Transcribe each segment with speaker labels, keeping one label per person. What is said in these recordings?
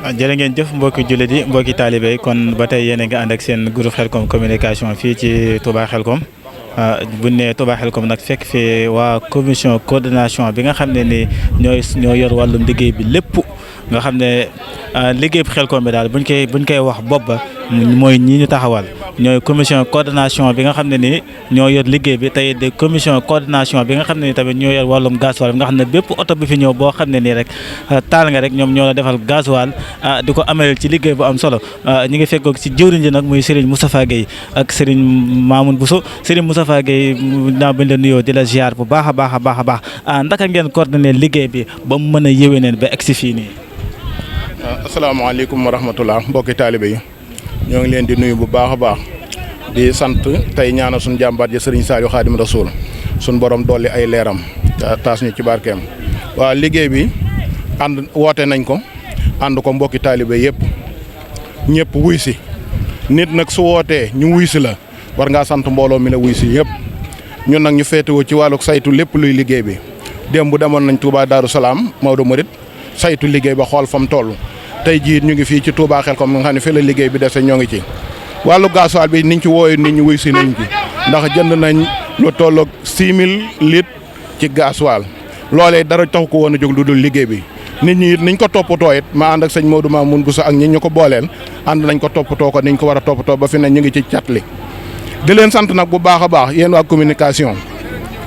Speaker 1: jërë ngeen jëf mbokki jullit yi mbokki taalibe yi kon ba tey yéen a ngi ànd ak seen groupe Khelcom communication fii ci Touba Khelcom bu ñu nee Touba Khelcom nag fekk fi waa commission coordination bi nga xam ne ni ñoo yor wàllum liggéey bi lépp nga xam ne liggéey bu Khelcom bi daal buñ koy wax bopp ba mooy ñi ñu taxawal ñooy commission coordination bi nga xam ne ni ñoo yor liggéey bi tey de commission coordination bi nga xam ne ni tamit ñoo yor wàllum gasoil bi nga xam ne bépp oto bi fi ñëw boo xam ne nii rek taal nga rek ñoom ñoo la defal gasoil di ko amal ci liggéey bu am solo ñu ngi fekkoog ci jëwriñ ji nag muy Serigne Moustapha Gueye ak Serigne Mamoun Bousso Serigne Moustapha Gueye naa bañ la nuyoo di la ziar bu baax a baax a baax a baax ndaka ngeen coordonné liggéey bi ba mu mën a yéwéneen ba egsi fii nii.
Speaker 2: asalaamaaleykum wa rahmatullah mbokki taalibe yi ñoo ngi leen di nuyu bu baax a baax di sant tey ñaanal suñu jàmbaat ji Serigne Saliou Khadim Rasoul suñu borom dolli ay leeram taas ñu ci barkeem. waaw liggéey bi woote nañ ko ànd ko mbokki taalibe yëpp ñëpp wuy si nit nag su wootee ñu wuy si la war ngaa sant mbooloo mi la wuy si yëpp ñun nag ñu féetewoo ci wàllu saytu lépp luy liggéey bi démb demoon nañ Touba Darou Salaam Maodo Mouride saytu liggéey ba xool fa mu toll. tey jii ñu ngi fii ci Touba Khelcom nga xam ne fii la liggéey bi dese ñoo ngi ci wàllu gasoil bi niñ ci wooyee nit ñi wuy si nañ ci ndax jënd nañ lu tolloog 6000 litres ci gasoil loolee dara taxu ko woon a jóg lu dul liggéey bi nit ñi it niñ ko toppatoo it ma ànd ak sëñ Modou Mamoun Bousso ak ñi ñu ko booleel ànd nañ ko toppatoo ko niñ ko war a toppatoo ba fi ne ñu ngi ci cat li di leen sant nag bu baax a baax yéen waa communication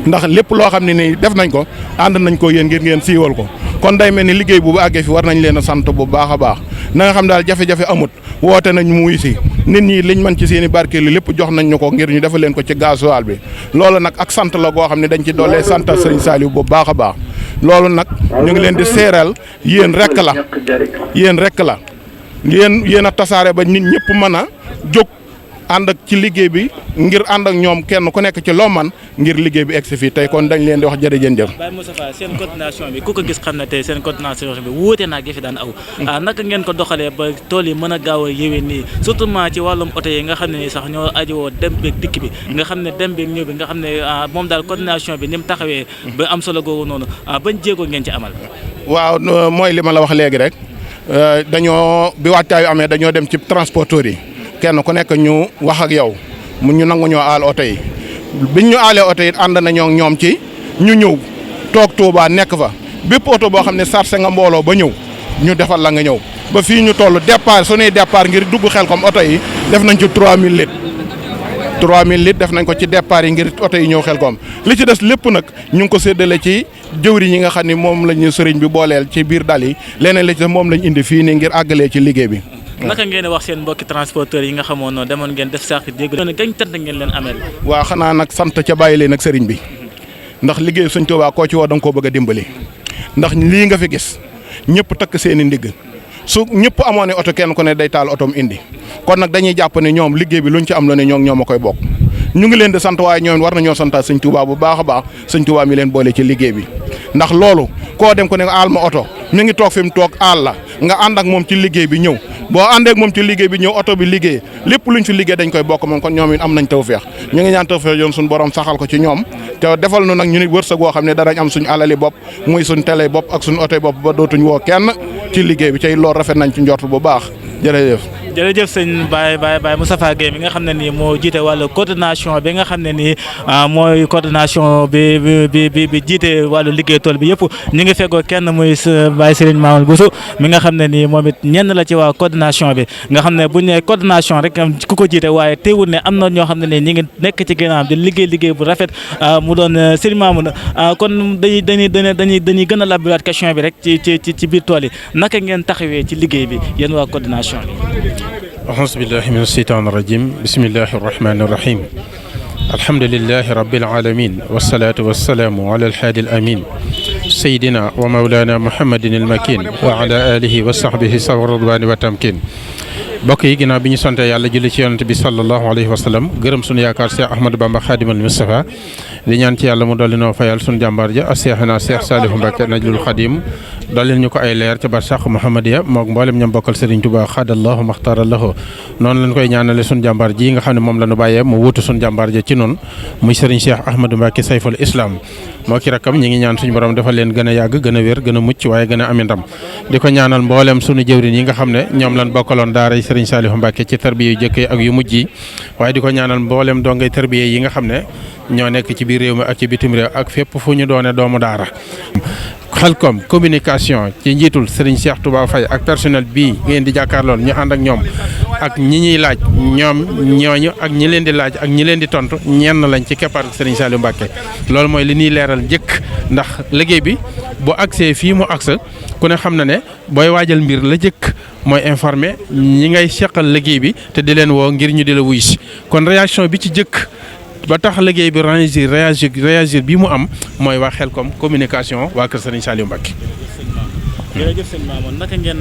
Speaker 2: ndax lépp loo xam ne nii def nañ ko ànd nañ ko yéen ngir ngeen siiwal ko kon day mel ni liggéey bu àggee fi war nañ leen a sant bu baax a baax na nga xam daal jafe-jafe amut woote nañ mu wuy si nit ñi liñ mën ci seen i barkeelu lépp jox nañ ñu ko ngir ñu defal leen ko ci gasoil bi loolu nag ak sant la goo xam ne dañ ci doolee sant Serigne Saliou bu baax a baax loolu nag ñu ngi leen di seeral yéen rek la yéen a tasaare ba nit ñëpp mën a jóg ànd ak ci liggéey bi ngir ànd ak ñoom kenn ku nekk ci loo man ngir liggéey bi egsi fii tey kon dañ leen di wax jërëjëf.
Speaker 1: Baye Moustapha seen coordination bi ku ko gis xam ne tey seen coordination bi wuute naa gi fi daan aw. naka ngeen ko doxalee ba tool yi mën a gaaw a yéwee nii surtout ci wàllum oto yi nga xam ne nii sax ñoo ajowoo dem beeg dikk bi nga xam ne dem beeg ñëw bi nga xam ne moom daal coordination bi ni mu taxawee ba am solo googu noonu bañ jéego ngeen ci amal.
Speaker 2: waaw mooy li ma la wax léegi rek dañoo bi waajtaayu amee dañoo dem ci transporteur yi kenn ku nekk ñu wax ak yow mu ñu nangu ñoo aal oto yi biñ ñu aalee oto yi ànd nañoo ñoom ci ñu ñëw toog Touba nekk fa bépp oto boo xam ne sarse nga mbooloo ba ñëw ñu defal la nga ñëw ba fii ñu toll départ suñuy départ ngir dugg Khelcom oto yi def nañ ci 3000 litres 3000 litres def nañ ko ci départ yi ngir oto yi ñëw Khelcom li ci des lépp nag ñu ngi ko séddale ci jëwriñ yi nga xam ne moom lañu sëriñ bi booleel ci biir dal yi leneen li ci des moom lañ indi fii nii ngir àggalee ci liggéey bi.
Speaker 1: naka ngeen wax seen mbokki transporteurs yi nga xamoon noonu demoon ngeen def sax dégg nga gañ tant ngeen leen ameel.
Speaker 2: waaw xanaa nag sant ca bàyyi leen ak sëriñ bi ndax liggéey Sëñ Tuubaa koo ci woo da nga koo bëgg a dimbali ndax lii nga fi gis ñëpp takk seen i ndigg su ñëpp amoon ne oto kenn ku ne day taal otoom indi kon nag dañuy jàpp ne ñoom liggéey bi luñ ci am la ne ñoom a koy bokk ñu ngi leen di sant waaye ñoom war nañoo santaat Sëñ Tuubaa bu baax a baax Sëñ Tuubaa mi leen boole ci liggéey bi ndax loolu koo dem ko ne aal ma oto mi ngi toog fi mu toog aal la nga ànd ak moom ci liggéey bi ñëw boo àndee ak moom ci liggéey bi ñëw oto bi liggéey lépp luñ fi liggéey dañ koy bokk moom kon ñoom it am nañ tawfeex ñu ngi ñaan tawfeex yoon suñu borom saxal ko ci ñoom te defal nu nag ñu nit wërsëg woo xam ne danañ am suñu alali bopp muy suñ télé bopp ak suñu oto bopp ba dootuñ woo kenn ci liggéey bi cay loolu rafet nañ ci njort bu baax jërëjëf.
Speaker 1: jërëjëf sëñ Baye Moustapha Gueye mi nga xam ne nii moo jiite wàllu coordination bi nga xam ne nii mooy coordination bi jiite wàllu liggéey tool bi yëpp ñu ngi feggoo kenn muy Baye Serigne Mamoun Bousso mi nga xam ne nii moom it ñenn la ci waa coordination bi nga xam ne bu ñu nee coordination rek ku ko jiite waaye teewul ne am na ñoo xam ne nii ñi ngi nekk ci ginnaaw di liggéey bu rafet mu doon Serigne Mamoun kon dañuy gën a labbiwaat question bi rek ci biir tool yi naka ngeen taxawee ci liggéey bi yéen waa coordination bi.
Speaker 3: أعوذ بالله من الشيطان الرجيم بسم الله الرحمن الرحيم الحمد لله رب العالمين والصلاة والسلام على الحادي الأمين سيدنا ومولانا محمد المكين وعلى آله وصحبه صبر الرضوان والتمكين mbokk yi ginnaaw bi ñu sante yàlla julli ci yonent bi sallallahu alayhi wa sallam gërëm sunu yaakaar Cheikh Ahmadou Bamba Khadimal Mustafa di ñaan ci yàlla mu dolli noo fayal sunu jàmbaar ja ak Cheikhna Cheikh Saliou Mbacké Najlul Khadim dolli ñu ko ay leer ci barsàq Muhammadiya mook mboolem ñam bokkal Serigne Touba xaadallahu maxtaarallahu noonu lañ koy ñaanale sunu jàmbaar ji nga xam ne moom la ñu bàyyee mu wuutu sunu jàmbaar ja ci noonu muy Serigne Cheikh Ahmadou Mbacké Sayful Islam moo ki rakkam ñi ngi ñaan suñu borom defal leen gën a yàgg gën a wér gën a mucc waaye gën a ami ndam di ko ñaanal mboolem sunu jëwrin yi nga xam ne ñoom lañ bokkaloon daara Serigne Saliou Mbacké ci tarbiya yu jëkk ak yu mujj yi waaye di ko ñaanal mboolem dongay tarbiya yi nga xam ne ñoo nekk ci biir réew mi ak ci bitim réew ak fépp fu ñu doone doomu daara Khelcom communication ci njiitul Serigne Cheikh Touba Faye ak personnel bii ngeen di jàkkaarlool ñu ànd ak ñoom ak ñi ñuy laaj ñoom ñooñu ak ñi leen di laaj ak ñi leen di tontu ñenn lañ ci keppaaru Serigne Saliou Mbacké loolu mooy li ñuy leeral njëkk ndax liggéey bi bu agsee fii mu agsa ku ne xam na ne booy waajal mbir la jëkk mooy informer ñi ngay seqal liggéey bi te di leen woo ngir ñu di la wuy si kon réaction bi ci jëkk ba tax liggéey bi réagir bi mu am mooy waa Khelcom communication waa kër Serigne Saliou Mbacké.
Speaker 1: jërëjëf sëñ Mamoune naka ngeen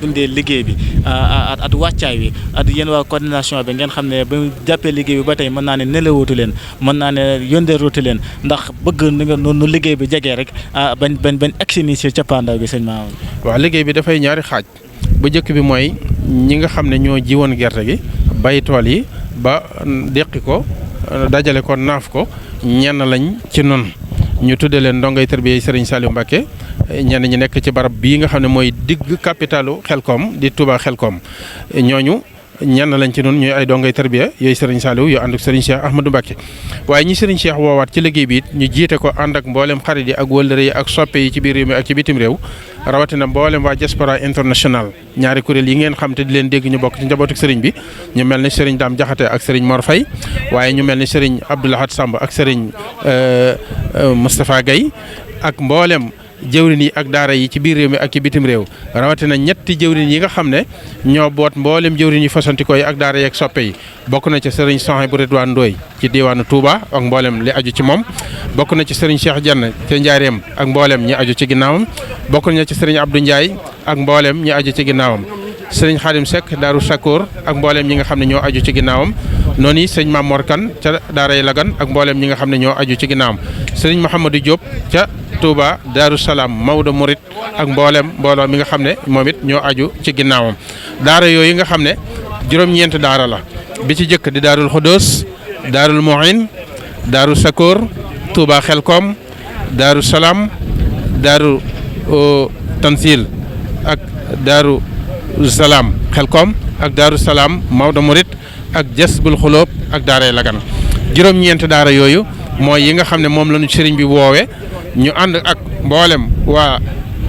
Speaker 1: dundee liggéey bi at wàccaay wi at yéen waa coordination bi ngeen xam ne ba jàppee liggéey bi ba tey mën naa ne nelawutu leen mën naa ne yondeerutu leen ndax bëgg nga noonu liggéey bi jegee rek bañ agsi nii si cappaandaw bi sëñ Mamoune.
Speaker 3: waaw liggéey bi dafay ñaari xaaj bu njëkk bi mooy ñi nga xam ne ñoo jiwoon gerte gi bay tool yi ba deqi ko dajale ko naaf ko ñenn lañ ci noonu ñu tudde leen ndongay tarbiya Serigne Saliou Mbacké ñenn ñi nekk ci barab bii nga xam ne mooy digg capitalu Khelcom di Touba Khelcom ñooñu ñenn lañ ci noonu ñooy ay dongay tarbiya yooyu Serigne Saliou yoo ànd ak Serigne Cheikh Ahmadou Mbacké waaye ñi Serigne Cheikh woowaat ci liggéey bi it ñu jiite ko ànd ak mboolem xarit yi ak wëllëre yi ak soppe yi ci biir réew mi ak ci bitim réew rawatina mboolem waa diaspora international ñaari kuréel yi ngeen xam te di leen dégg ñu bokk ci njabootu Serigne bi ñu mel ni Serigne Dame Diakhaté ak Serigne Mor Faye waaye ñu mel ni Serigne Abdoulahad Samb ak Serigne Moustapha Gaye ak mboolem jëwrin yi ak daara yi ci biir réew mi ak ci bitim réew rawatina ñetti jëwrin yi nga xam ne ñoo boot mboolem jëwrin yi fasantikoo yi ak daara yi ak soppe yi bokk na ci Serigne Souhaïbou Ridwane Ndoye ci diwaanu Touba ak mboolem li aju ci moom bokk na ci Serigne Cheikh Diène ca Njaareem ak mboolem ñi aju ci ginnaawam bokk na ci Serigne Abdou Ndiaye ak mboolem ñi aju ci ginnaawam Serigne Khadim Seck Daaru Sakoor ak mboolem ñi nga xam ne ñoo aju ci ginnaawam noonu yi Serigne Mamor Kane ca daara yi Lagan ak mboolem ñi nga xam ne ñoo aju ci ginnaawam Serigne Mouhamadou Diop ca Touba Daaru Salaam Maodo Mouride ak mbooloo mi nga xam ne moom it ñoo aju ci ginnaawam daara yooyu nga xam ne juróom-ñeent daara la bi ci jëkk di Daarul Khoudous Daarul Mouhin Daaru Sakoor Touba Khelcom Daaru Salaam Daaru Tansil ak Daaru Salaam Khelcom ak Daaru Salaam Maodo Mouride ak Jasbul Xuloob ak daaray Lagan juróom-ñeent daara yooyu mooy yi nga xam ne moom lañu sëriñ bi woowe ñu ànd ak mboolem waa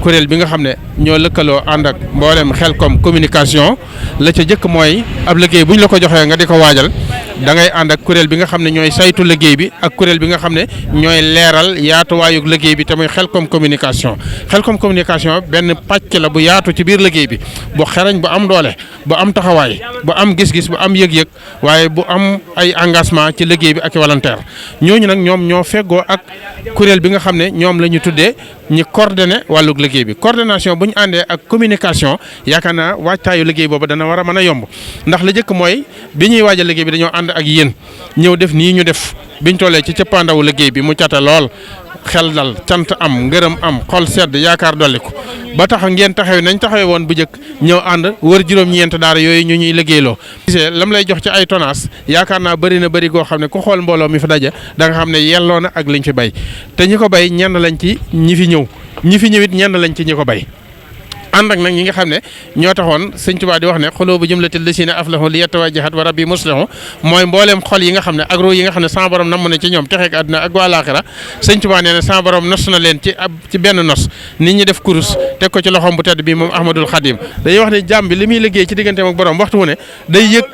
Speaker 3: kuréel bi nga xam ne ñoo lëkkaloo ànd ak mboolem Khelcom communication la ca jëkk mooy ab liggéey bu ñu la ko joxee nga di ko waajal da ngay ànd ak kuréel bi nga xam ne ñooy saytu liggéey bi ak kuréel bi nga xam ne ñooy leeral yaatuwaayug liggéey bi te muy Khelcom communication benn pàcc la bu yaatu ci biir liggéey bi bu xerañ bu am doole bu am taxawaay bu am gis-gis bu am yëg-yëg waaye bu am ay engagement ci liggéey bi ak volontaire ñooñu nag ñoom ñoo feggoo ak kuréel bi nga xam ne ñoom la ñu tuddee ñi coordonné wàllug liggéey bi coordination bu ñu àndee ak communication yaakaar naa waajtaayu liggéey boobu dana war a mën a yomb ndax la jëkk mooy bi ñuy waajal liggéey bi dañoo ànd ak yéen ñëw def nii ñu def biñ tollee ci cëppaandawu liggéey bi mu cata lool xel dal cant am ngërëm am xol sedd yaakaar dolliku ba tax ngeen taxaw nañ taxawee woon bu njëkk ñëw ànd wër juróom-ñeent daara yooyu ñu ñuy liggéeyloo gisee lam lay jox ci ay tonnage yaakaar naa bëri na bëri goo xam ne ku xool mbooloo mi fi daje da nga xam ne yelloo na ak liñ fi bay te ñi ko bay ñenn lañ ci ñi fi ñëwit ñenn lañ ci ñi ko bay ànd ak nag ñi nga xam ne ñoo taxoon sëñ Tuubaa di wax ne xoloo bu jumlatil lasina aflahu li yatawajjahat wa rabbi muslihu mooy mbooleem xol yi nga xam ne ak ruu yi nga xam ne sama borom namm na ci ñoom texeek àdduna ak àllaaxira sëñ Tuubaa nee na sama borom nos na leen ci benn nos nit ñi def kurus teg ko ci loxoom bu tedd bi moom Ahmadul Xadim dañuy wax ne jàmm bi li muy liggéey ci digganteem ak borom waxtu wu ne day yëg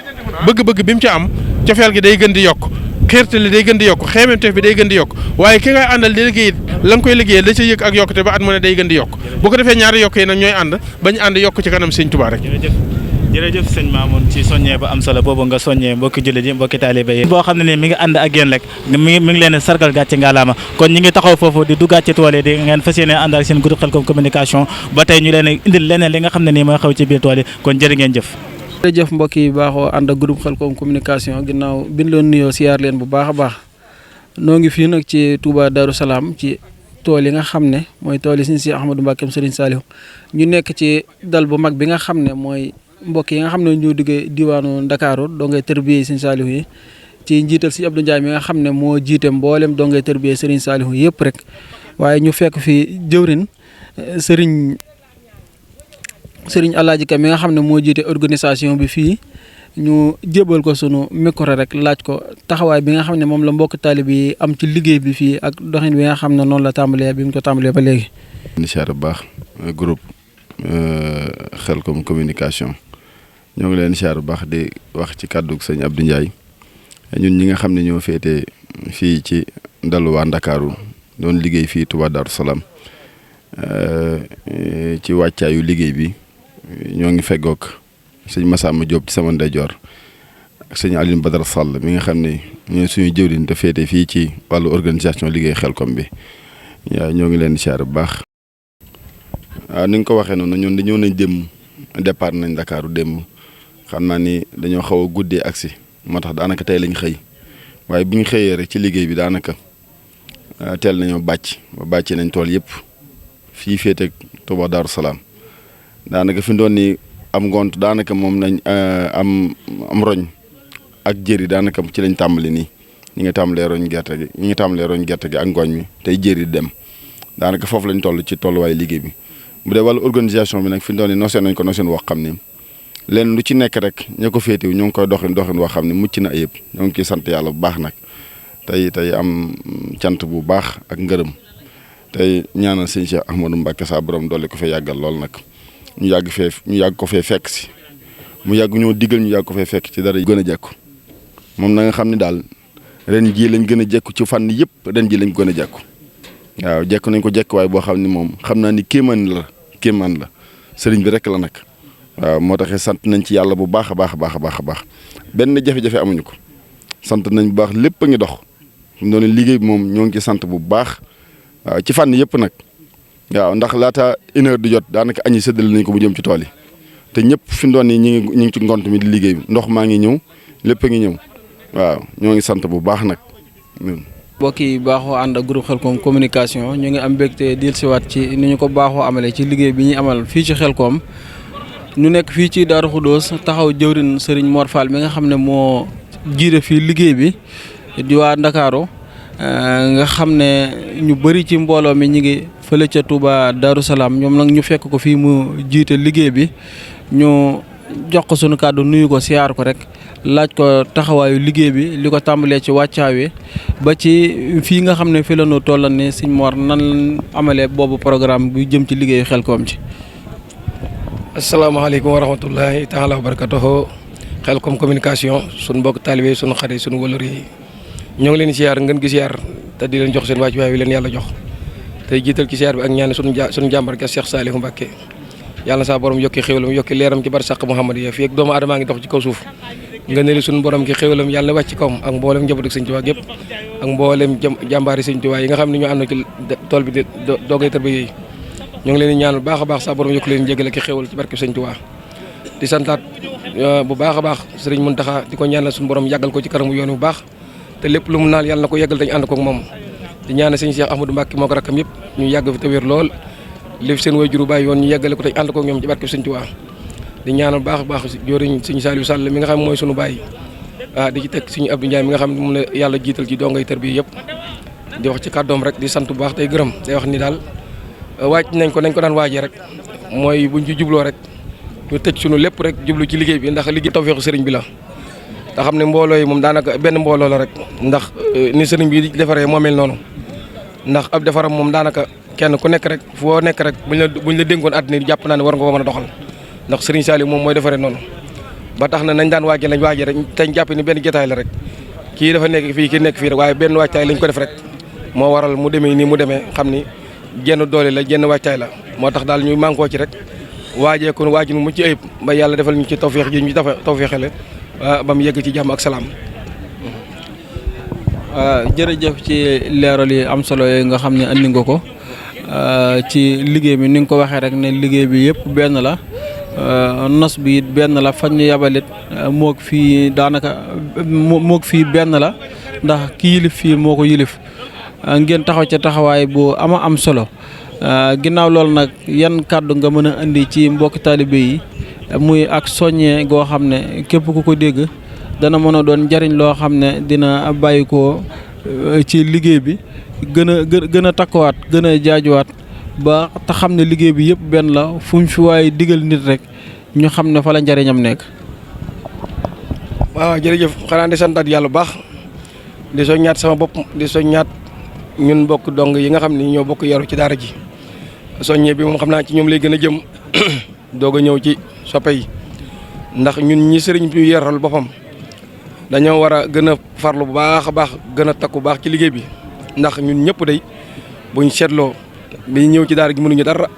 Speaker 3: bëgg-bëgg bi mu ci am cofeel gi day gën di yokk xeertali day gën di yokk xeememteef bi day gën di yokk waaye ki ngay àndal di liggéey la nga koy liggéeyal da ca yëg ak yokkute ba at mu ne day gën di yokk bu ko defee ñaari yokk yi nag ñooy ànd bañ ànd yokk ci kanam sëñ Tuubaa rek.
Speaker 1: jërëjëf sëñ Mamoune ci soññee ba am solo boobu nga soññee mbokki jullit yi mbokki taalibe yi boo xam ne nii mi ngi ànd ak yéen rek mi ngi leen sargal gàcce ngalaama kon ñi ngi taxaw foofu di duggaat ci tool yi di ngeen fas yéene ànd ak seen groupe Khelcom communication ba tey ñu leen indil leneen li nga xam ne nii mooy xew ci biir tool yi kon jërë ngeen jëf
Speaker 4: jërëjëf mbokk yi baaxoo ànd ak groupe Khelcom communication ginnaaw bi ñu leen nuyoo siyaar leen bu baax a baax noo ngi fii nag ci Touba Darou Salaam ci tool yi nga xam ne mooy tool yi Sëriñ Cheikh Ahmadou Mbacké Serigne Saliou ñu nekk ci dal bu mag bi nga xam ne mooy mbokk yi nga xam ne ñoo diggee diwaanu Ndakaaru dongay tërbiyee Serigne Saliou yi ci njiital si Abdou Ndiaye mi nga xam ne moo jiite mboolem dongay tërbiyee Serigne Saliou yëpp rek waaye ñu fekk fi jëwrin Serigne Alaaji Ka mi nga xam ne moo jiite organisation bi fii ñu jébal ko sunu micro rek laaj ko taxawaay bi nga xam ne moom la mbokk taalibe yi am ci liggéey bi fii ak doxin bi nga xam ne noonu la tàmbalee bi mu ko tàmbalee ba léegi.
Speaker 5: incha allah baax groupe Khelcom communication ñoo ngi leen incha allah baax di wax ci kàddu sëñ Abdou Ndiaye ñun ñi nga xam ne ñoo féete fii ci dalu waa Ndakaaru doon liggéey fii Touba Darou Salaam ci wàccaayu liggéey bi. ñoo ngi feggoog sëñ Massamba Diop ci sama ndeyjoor ak sëñ Alioune Badara Sall mi nga xam ne ñooy suñu jëwriñ te féete fii ci wàllu organisation liggéey Khelcom bi waaw ñoo ngi leen di siyaare bu baax. waaw ni nga ko waxee noonu ñun dañoo nañ démb départ nañ Dakaaru démb xam naa ni dañoo xaw a guddee agsi moo tax daanaka tey lañ xëy waaye bi ñu xëyee rek ci liggéey bi daanaka teel nañoo bàcc ba bàccee nañ tool yëpp fii féete Touba Darou Salaam. daanaka fi doon ni am ngont daanaka moom nañ am roñ ak jëri daanaka ci lañ tàmbali nii ñi nga tàmbalee roñ gerte gi ak ngooñ mi tey jëri dem daanaka foofu lañ toll ci tolluwaay liggéey bi bu dee wàllu organisation bi nag fi doon ni noseen nañ ko noseen woo xam ni leen lu ci nekk rek ña ko féetiw ñoo ngi koy doxin woo xam ne mucc na ayib ñoo ngi ciy sant yàlla bu baax nag tey am cant bu baax ak ngërëm tey ñaanal sëñ Cheikh Ahmadou Mbacké sa borom dolli ko fee yàggal lool nag ñu yàgg ko fee fekk si mu yàgg ñoo digal ñu yàgg ko fee fekk ci dara gën a jekku moom na nga xam ne daal ren jii lañ gën a jekku ci fànn yëpp ren jii lañ gën a jekku waaw jekku nañ ko jekkuwaay boo xam ne moom xam naa ni kéemaan la sëriñ bi rek la nag waaw moo taxee sant nañ ci yàlla bu baax a baax benn jafe-jafe amuñu ko sant nañ bu baax lépp a ngi dox mu doon liggéey bi moom ñoo ngi ci sant bu baax waaw ci fànn yëpp nag. waaw ndax laata une heure di jot daanaka añi séddale nañ ko mu jëm ci tool yi te ñëpp fi mu doon nii ñu ngi ci ngont mi di liggéey bi ndox maa ngi ñëw lépp a ngi ñëw waaw ñoo ngi sant bu baax nag.
Speaker 4: mbokk yi baaxoo ànd ak groupe Khelcom communication ñu ngi am mbégte dellusiwaat ci ni ñu ko baaxoo amalee ci liggéey bi ñuy amal fii ci Khelcom ñu nekk fii ci Darou Khoudoss taxaw jëwrin Serigne Mor Fall mi nga xam ne moo jiite fii liggéey bi di waa Ndakaaru nga xam ne ñu bëri ci mbooloo mi ñu ngi fële ca Touba Darou Salaam ñoom nag ñu fekk ko fii mu jiite liggéey bi ñu jox ko sunu kàddu nuyu ko siyaar ko rek laaj ko taxawaayu liggéey bi li ko tàmbalee ci wàccaawe ba ci fii nga xam ne fi la ñu tollan ne Sëñ Mor nan amalee boobu programme bu jëm ci liggéeyu Khelcom ci.
Speaker 6: asalaamaaleykum wa rahmatullahi taala wa barakatuhu Khelcom communication sunu mbokk taalibe sunu xarit sunu wëlër yi ñoo ngi leen siyaar ngeen gi siyaar te di leen jox seen wàccuwaay wi leen yàlla jox tey jiital ci siyaar bi ak ñaan sunu jàmbar ga Cheikh Saliou Mbacké yàlla saa borom yokki xéwalam yokki leeram ci barsàq Muhammadiya fii ak doomu aadama ngi dox ci kaw suuf nga ne li sunu borom ki xéwalam yàlla na wàcc ci kawam ak mboolem njaboot ak Sëñ Tuubaa yëpp ak mboolem jàmbaari Sëñ Tuubaa yi nga xam ne ñoo ànd ci tool bi doogay tër ba yooyu ñoo ngi leen di ñaanal baax a baax saa borom yokki leen jégal ak xéwal ci barke Sëñ Tuubaa di santaat bu baax a baax Sëriñ Muntaxa di ko ñaanal suñu borom yàggal ko ci kanamu yoon bu baax te lépp lu mu naal yàlla na ko yàggal dañu ànd kook moom di ñaanal Sëñ Cheikh Ahmadou Mbacké moo ko rakkam yëpp ñu yàgg fi te wér lool li fi seen waajur bàyyi yoon ñu yàggale ko te ànd kook ñoom ci barke Sëñ Tuubaa di ñaanal baax a baax joriñ Sëñ Saliou Sall mi nga xam mooy suñu bàyyi di ci teg Sëñ Abdou Ndiaye mi nga xam ne moom la yàlla jiital ci dongay tër bi yëpp di wax ci kàddoom rek di sant bu baax tey gërëm day wax ni daal waaj nañ ko daan waajee rek mooy buñ ci jubloo rek ñu tëj suñu lépp rek jublu ci liggéey bi ndax liggéey tawfeexu sëriñ bi la te xam ne mbooloo yi moom daanaka benn mbooloo la rek ndax ni sëriñ bi di defaree moo mel noonu ndax ab defaram moom daanaka kenn ku nekk rek foo nekk rek buñ la dénkoon àddina jàpp naa ne war nga ko mën a doxal ndax sëriñ Saliou moom mooy defaree noonu ba tax na nañ daan waajee lañ waajee rek teñ jàpp ni benn jotaay la rek kii dafa nekk fii kii nekk fii rek waaye benn waajtaay lañ ko def rek moo waral mu demee nii mu demee xam ni jenn doole la jenn waajtaay la moo tax daal ñu mànkoo ci rek waajee ko waaj nu mu ci ayib ba yàlla defal ñu ci tawfeex ji ñu tawfeexale ba mu yegg ci jàmm ak salaam.
Speaker 4: jërëjëf ci leeral yi am solo yooyu nga xam ne andi nga ko ci liggéey bi ni nga ko waxee rek ne liggéey bi yëpp benn la nos bi benn la fañ ñu yabalit moog fii daanaka moog fii benn la ndax ki yilif fii moo ko yilif ngeen taxaw ca taxawaay bu ama am solo ginnaaw loolu nag yan kàddu nga mën a indi ci mbokki taalibe yi muy ak soññee goo xam ne képp ku ko dégg dana mën a doon njariñ loo xam ne dina bàyyi ko ci liggéey bi gën a takkuwaat gën a jaajuwaat ba te xam ne liggéey bi yëpp benn la fu mu fi waaye digal nit rek ñu xam ne fa la njariñam nekk.
Speaker 6: waaw jërëjëf xanaa di santaat yàlla bu baax di soññaat sama bopp di soññaat ñun bokk dong yi nga xam ni ñoo bokk yaru ci daara ji soññee bi moom xam naa ci ñoom lay gën a jëm doog a ñëw ci soppe yi ndax ñun ñi sëriñ bi yaral boppam dañoo war a gën a farlu bu baax a baax gën a takku baax ci liggéey bi ndax ñun ñëpp day buñ seetloo bi ñëw ci daara gi mënuñu dara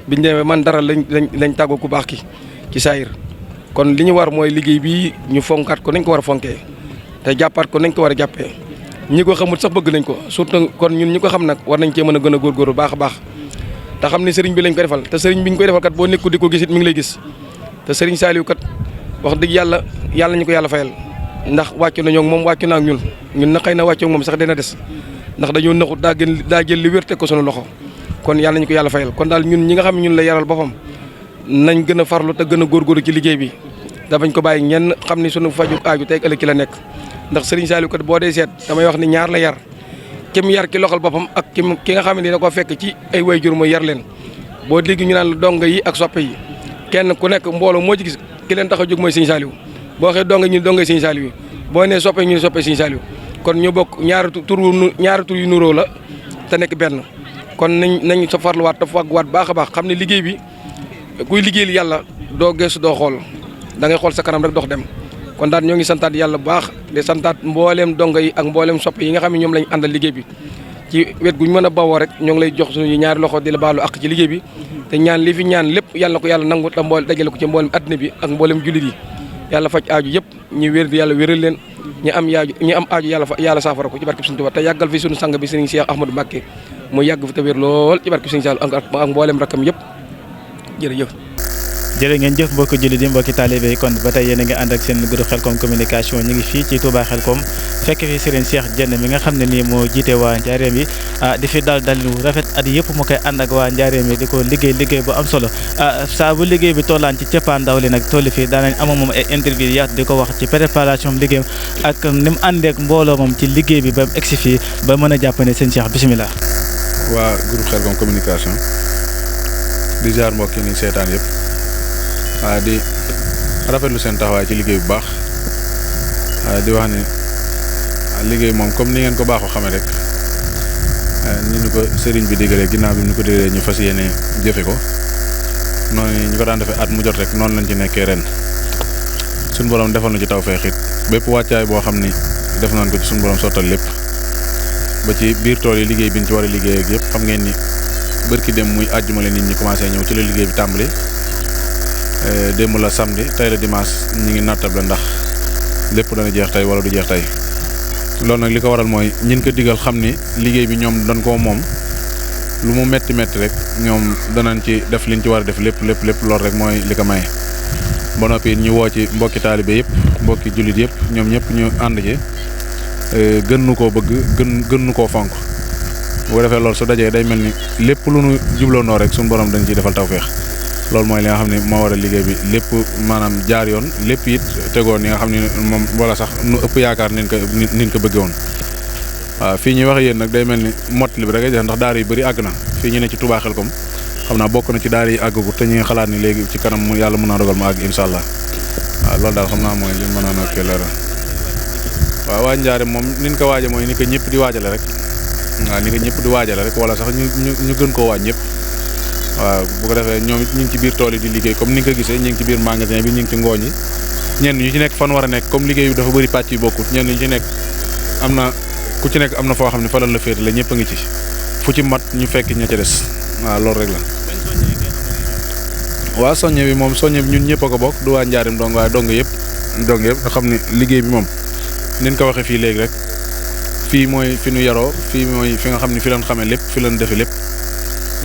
Speaker 6: biñ demee man dara lañ tàggoo ku baax ki ci saayir kon li ñu war mooy liggéey bi ñu fonkaat ko nañ ko war a fonkee te jàppaat ko nañ ko war a jàppee ñi ko xamul sax bëgg nañ ko surtout kon ñun ñi ko xam nag war nañ cee mën a gën a góorgóorlu baax a baax te xam ne sëriñ bi lañ ko defal te sëriñ bi ñu koy defal kat boo nekku di ko gis it mi ngi lay gis te sëriñ Saliou kat wax dëgg yàlla ñu ko yàlla fayal ndax wàccu nañoo moom wàccu na ak ñun na xëy na wàccu moom sax dina des ndax dañoo naxut daa jël li wér teg ko sunu loxo kon yàlla ñu ko yàlla fayal kon daal ñun ñi nga xam ne ñun la yaral boppam nañ gën a farlu te gën a góorgóorlu ci liggéey bi dafañ ko bàyyi ñenn xam ni sunu faju aaju tey ëllëg ki la nekk ndax sëriñ Saliou kat boo dee seet damay wax ni ñaar la yar kim yar ki loxol boppam ak ki nga xam ne dina ko fekk ci ay waajur mooy yar leen boo dégg ñu naan donga yi ak soppe yi kenn ku nekk mbooloo moo ci gis ki leen tax a jóg mooy sëriñ Saliou boo waxee donga ñu dongay sëriñ Saliou yi boo nee soppe ñu soppe sëriñ Saliou kon ñu bokk ñaari tur yu nuróo la te nekk benn kon nañ sa farluwaat te fagguwaat baax a baax xam ne liggéey bi kuy liggéeyal yàlla doo gëstu doo xool da ngay xool sa kanam rek dox dem kon daal ñoo ngi santaat yàlla bu baax di santaat mbooleem donga yi ak mbooleem soppe yi nga xam ne ñoom lañ àndal liggéey bi ci wet gu ñu mën a bawoo rek ñoo ngi lay jox suñu ñaari loxo di la baalu ak ci liggéey bi te ñaan li fi ñaan lépp yàlla na ko yàlla nangu te dajale ko ci mboolem addina bi ak mboolem jullit yi yàlla faj aaju yëpp ñu wér di yàlla wéral leen ñi am aaju yàlla saafara ko ci barkeb Sëriñ Tuubaa te yàggal fi suñu sang bi Sëriñ Cheikh Ahmadou Mbacké mu yàgg fi te wér lool ci barkeb Sëriñ Saliou ak mboolem rakkam yëpp jërëjëf.
Speaker 1: jërë ngeen jëf mbokki jullit yi mbokki taalibe yi kon ba tey yéen a ngi ànd ak seen groupe Khelcom communication ñu ngi fii ci Touba Khelcom fekk fi Serigne Cheikh Diène mi nga xam ne nii moo jiite waa Njaareem yi di fi dal lu rafet at yëpp mu koy ànd ak waa Njaareem yi di ko liggéey bu am solo saa bu liggéey bi tollaan ci cëppaandaw li nag tolli fii daanañ ama moom ay interview yaatu di ko wax ci préparation liggéeyam ak ni mu àndeek mbooloo moom ci liggéey bi ba mu egsi fii ba mën a jàpp ne sëñ Cheikh bisimilah.
Speaker 7: waa groupe Khelcom communication di jaar mbokk yi ni seetaan yëpp di rafetlu seen taxawaay ci liggéey bu baax di wax ni liggéey moom comme ni ngeen ko baaxoo xamee rek ni ñu ko sëriñ bi diggalee ginnaaw bi ñu ko diggalee ñu fas yéene jëfe ko noonu ñu ko daan defee at mu jot rek noonu lañ ci nekkee ren suñu borom defal na ci tawfeex it bépp wàccaay boo xam ni def nañ ko ci suñu borom sottal lépp ba ci biir tool yi liggéey bi ñu ci war a liggéey ak yëpp xam ngeen ni bërki dem muy àjjuma leen nit ñi commencé ñëw ci la liggéey bi tàmbali. démb la samedi tey la dimanche ñu ngi nattable ndax lépp dana jeex tey wala du jeex tey loolu nag li ko waral mooy ñin ko digal xam ni liggéey bi ñoom dañ koo moom lu mu metti rek ñoom danañ ci def liñ ci war a def lépp loolu rek mooy li ko maye. ba noppi ñu woo ci mbokki taalibe yëpp mbokki jullit yëpp ñoom ñëpp ñu ànd ci gën nu koo bëgg gën nu koo fonk bu ko defee loolu su dajee day mel ni lépp lu nu jubloonoo rek suñu borom dañ ciy defal tawféex. loolu mooy li nga xam ne moo war a liggéey bi lépp maanaam jaar yoon lépp it tegoon ni nga xam ne moom wala sax nu ëpp yaakaar nin ko bëggee woon waaw fii ñuy wax yéen nag day mel ni mottali bi rek ay def ndax daara yu bëri àgg na fii ñu ne ci Touba Khelcom xam naa bokk na ci daara yi àggagut te ñu ngi xalaat ni léegi ci kanam mu yàlla mën naa dogal mu àgg incha allah waaw loolu daal xam naa mooy li mën a nag leeral waaw waa Njaare moom niñ ko waaje mooy ni ko ñëpp di waajale rek waaw ni ko ñëpp di waajale rek wala sax ñu gën koo waaj ñëpp waaw bu ko defee ñoom it ñu ngi ci biir tool yi di liggéey comme ni nga ko gisee ñu ngi ci biir magasin bi ñu ngi ci ngooñ yi ñenn ñu ci nekk fan war a nekk comme liggéey bi dafa bëri pàcc yi bokkut ñenn ñu ci nekk am na ku ci nekk am na foo xam ne fa lan la féete la ñëpp a ngi ci fu ci mat ñu fekk ña ca des waaw loolu rek la. waaw soññe bi moom soññe bi ñun ñëpp a ko bokk du waa Njaareem dong waaye dong yëpp nga xam ne liggéey bi moom niñ ko waxee fii léegi rek fii mooy fi nu yaroo fii mooy fi nga xam ne fi lañ xamee lépp fi lañ defe lépp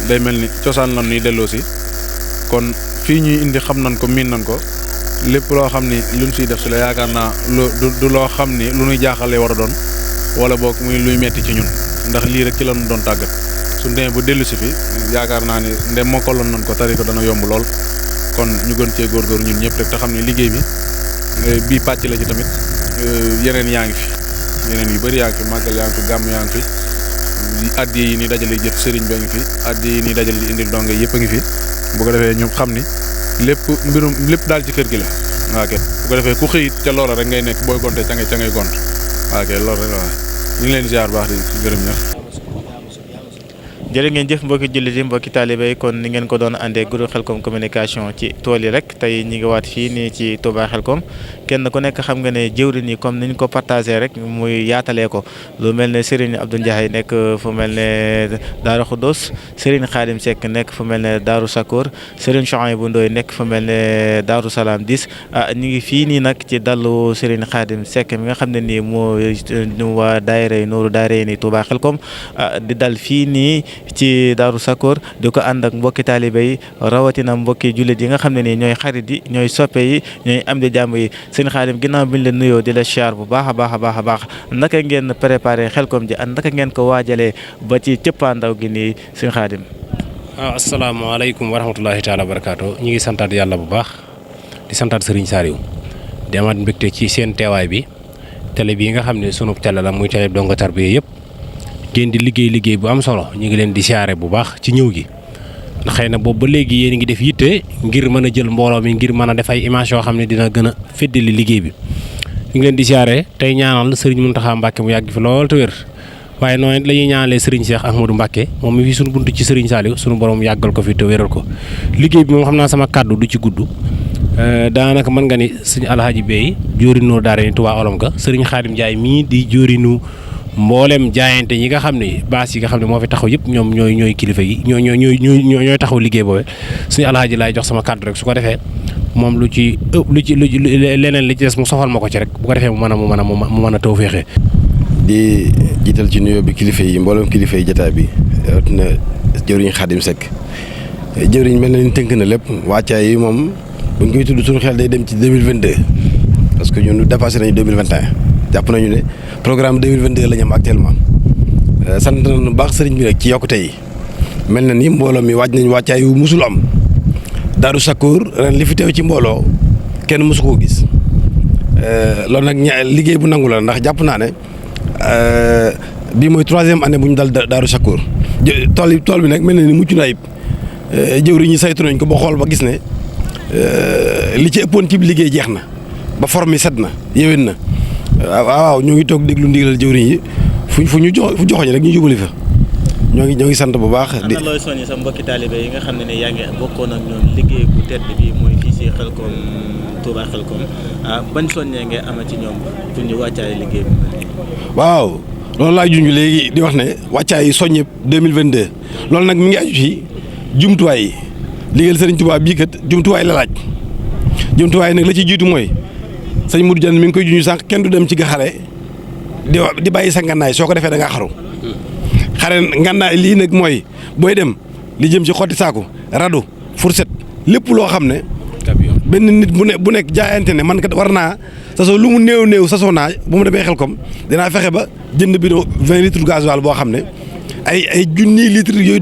Speaker 7: day mel ni cosaan lan nuy delloo si kon fii ñuy indi xam nañ ko miin nañ ko lépp loo xam ni luñ siy def si la yaakaar naa du loo xam ni lu ñuy jaaxalee war a doon wala boog muy luy metti ci ñun ndax lii rek ci lañu doon tàggat suñ demee bu dellu si fi yaakaar naa ni ndem mokkaloon nañ ko tari ko dana yomb lool kon ñu gën cee góorgóorlu ñun ñëpp rek te xam ne liggéey bi bii pàcc la ci tamit yeneen yaa ngi fi yeneen yu bëri yaa ngi fi màggal yaa ngi fi gàmm yaa ngi fi addi yi ni dajale jët sëriñ ba ngi fi addi yi ni dajale di indil donge yëpp a ngi fi bu ko defee ñu xam ni lépp daal ci kër gi la waa kay bu ko defee ku xëyit ca loola rek ngay nekk booy gonte ca ngay gont waa kay loolu rek la ñu ngi leen ziar baax di gërëm ñaar
Speaker 1: jërë ngeen jëf mbokki jullit yi mbokki taalibe yi kon ni ngeen ko doon àndee groupe Khelcom communication ci tool yi rek tey ñi ngi waat fii nii ci Touba Khelcom kenn ku nekk xam nga ne jëwriñ yi comme niñ ko partagé rek muy yaatalee ko lu mel ne Serigne Abdou Ndiaye nekk fu mel ne Darou Khoudoss Serigne Khadim Seck nekk fu mel ne Darou Sakour Serigne Chouaïbou Ndoye nekk fu mel ne Darou Salam 10 ñi ngi fii nii nag ci dallu Serigne Khadim Seck mi nga xam ne nii moo waa daayira yi nooru daayira yi nii Touba Khelcom di dal fii nii ci Darou Sakour di ko ànd ak mbokki taalibe yi rawatina mbokki jullit yi nga xam ne nii ñooy xarit yi ñooy soppe yi ñooy am di jàmm yi sëñ Xaadim ginnaaw bi ñu leen nuyoo di la siyaar bu baax a baax naka ngeen préparé Khelcom ji ak naka ngeen ko waajalee ba ci cëppaandaw gi nii sëñ Xaadim.
Speaker 8: waaw asalaamaaleykum wa rahmatulahi taala wa barakaatu ñu ngi santaat yàlla bu baax di santaat Serigne Saliou di amaat mbégte ci seen teewaay bi télé bii nga xam ne sunu télé la muy télé Dongo Tarbiya yëpp ngeen di liggéey bu am solo ñu ngi leen di siyaare bu baax ci ñëw gi ndax xëy na boobu ba léegi yéen ngi def yitte ngir mën a jël mbooloo mi ngir mën a def ay image yoo xam ne dina gën a féddali liggéey bi ñu ngi leen di siyaare tey ñaanal Serigne Mountakha Mbacké mu yàgg fi lool te wér waaye noonu la ñuy ñaanalee Serigne Cheikh Ahmadou Mbacké moom mi fi suñu buntu ci Serigne Saliou suñu borom yàggal ko fi te wéral ko liggéey bi moom xam naa sama kàddu du ci gudd daanaka mën nga ni Serigne Alhaji Bey jóorinu daara ni Touba olom ga Serigne Khadim Ndiaye mii di jóorinu mboolem jaayante yi nga xam ne baas yi nga xam ne moo fi taxaw yëpp ñoom ñooy kilifa yi ñooy taxaw liggéey boobu suñu alxaaji laay jox sama kàddu rek su ko defee moom lu ci leneen li ci des mu sofal ma ko ci rek bu ko defee mu mën a taw féexee.
Speaker 5: di jiital ci nuyoo bi kilifa yi mboolem kilifa yi jotaay bi rawatina jëwriñ Khadim Seck jëwriñ mel na ni tënk na lépp wàccaay yi moom bu ñu koy tudd suñu xel day dem ci 2022 parce que ñun dépassé nañu 2021. jàpp nañu ne programme 2022 la ñu am actuellement sant nañu baax sëriñ bi rek ci yokkute yi mel na ni mbooloo mi waaj nañu wàccaay yu musul am Darou Sakour ren li fi teew ci mbooloo kenn musu koo gis loolu nag liggéey bu nangu la ndax jàpp naa ne bii mooy 3e année bu ñu dal Darou Sakour tool bi nag mel na ni mucc na ayib jëwriñ ñi saytu nañ ko ba xool ba gis ne li ci ëppoon ci liggéey jeex na ba forme yi set na yéwén na. waaw ñoo ngi toog déglu ndigalal jëwriñ yi fu joxoñ rek ñu jubali fa ñoo ngi sant bu baax.
Speaker 1: di looy soññi sa mbokki taalibe yi nga xam ne yaa ngi bokkoon ak ñoom liggéey bu tedd bi mooy fii si Khelcom Touba Khelcom bañ soññee ngay ama ci ñoom pour ñu wàccaay liggéey bi.
Speaker 5: waaw loolu laa junj léegi di wax ne wàccaay soññe 2022 loolu nag mi ngi aju ci jumtuwaay yi liggéeyal Serigne Touba bii kat jumtuwaay la laaj jumtuwaay nag la ci jiitu mooy. sëñ Modou Diagne mi ngi koy junj sànq kenn du dem ci xare di bàyyi sa ngannaay soo ko defee da ngaa xaru xare ngannaay lii nag mooy booy dem li jëm ci xotti saako rado fourchette lépp loo xam ne benn nit bu nekk jaayante ne man kat war naa sasoo lu mu néew sasoo naa bu mu demee Khelcom dinaa fexe ba jënd bidon 20 litres gasoil boo xam ne ay junniy litres yooyu